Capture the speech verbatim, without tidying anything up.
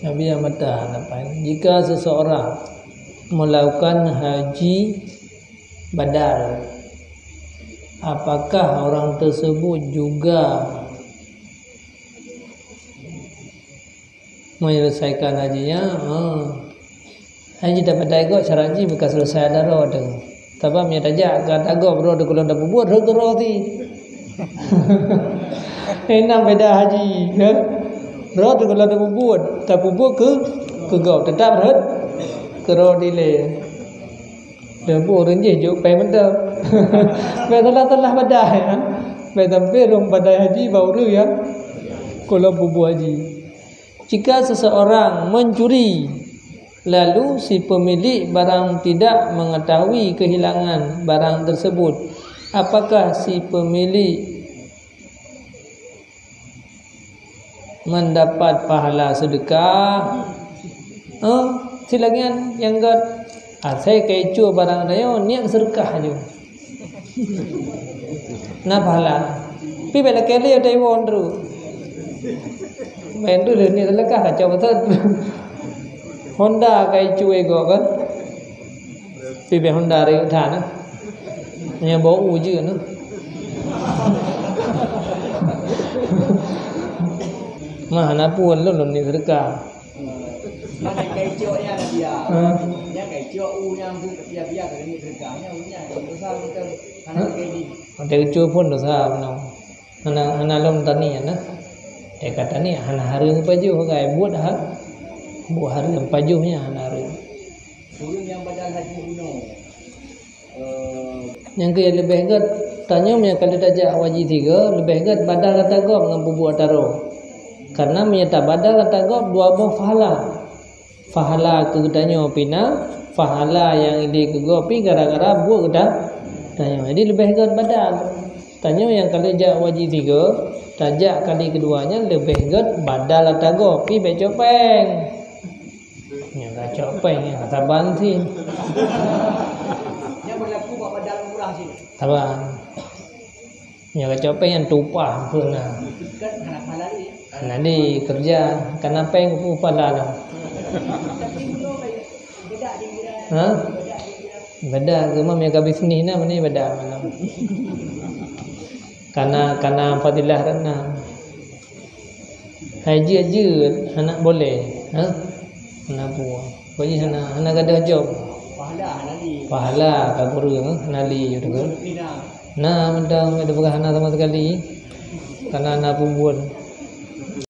Nabi yang mata hadapan. Jika seseorang melakukan haji badal, apakah orang tersebut juga menyelesaikan hajinya? Ha. Haji dapat daigok syarat jih bukan selesai ada roh tu. Tapi meunyo tajak ka daigok roh tu kulon dah bubuet roh tu roh ti. Enam beda haji, ya. Roh tu kulon dah bubuet, tak bubuet ke ke gok tetap rot ke roh dilé. Dah bubuet ureueng jih juk pai mantap. Pai salah-salah badai, ya. Pai sampai rong badai haji bak ureueng ya. Kulon bubuet haji. Jika seseorang mencuri, lalu si pemilik barang tidak mengetahui kehilangan barang tersebut, apakah si pemilik mendapat pahala sedekah? Oh, silagian nyang gèt. Asai kaicu barang rayo niat sedekah aju. Na pahala. Pi bèk lakèe lé utai won tu. Main tu ni leukah kacau beutôi. Honda kaicu ego kan. Pi bèk Honda rayek that na. Nya bau ujeuen na. Mah na pun lôn lôn ni sedekah. Mana kai cok ya dia? Ha? Ya kai cok u yang tu dia dia ke ni sedekah. Nya u nya dosa betul. Hana kai di. Ada kecuali pun dosa benar. Hana, hana lom taniat na. Teuka taniat hana hareueng pajoh, kai buet ha. Buet hareueng pajoh nya hana hareueng. Ureueng nyang badal haji bunoe. Eh, nyang keu leubeh gèt, tanyoe meunyo ka lheueh tajak haji tiga, leubeh gèt badal ata gob ngon peubuet ata roh. Karena meunyo tabadal ata gob dua boh pahala. Pahala keu geutanyoe pih na, pahala nyang idéh keu gob pih gara-gara buet geuta-, tanyoe. Jadi leubeh gèt badal. Tanyoe nyang ka lheueh jak haji tiga, tajak kali keudua nyan leubeh gèt badal ata gob pih bèk cok péng. Nyang ka cok péng nyang ka saban sih. Nyang berlaku bak badal murah sih. Saban. Nyang kacok péng nyang tupah pun na. Kan hana pahala lé. Hana lé kerja, kana péng pun pahala lah. Tapi beda di kira. Ha? Beda di kira. Beda, cuma meunyo ka bisnis na, mana beda malam. Kana, kana fadilah rena. Hai jeuet-jeuet, hana boleh. Ha? Hana puas. Bagi hana, hana gadoh job. Pahala hana lé. Pahala ka kureueng, hana lé, ya, betul. Tapi na. Na, mantong, ada peugah hana sama sekali. Karena na pun buat.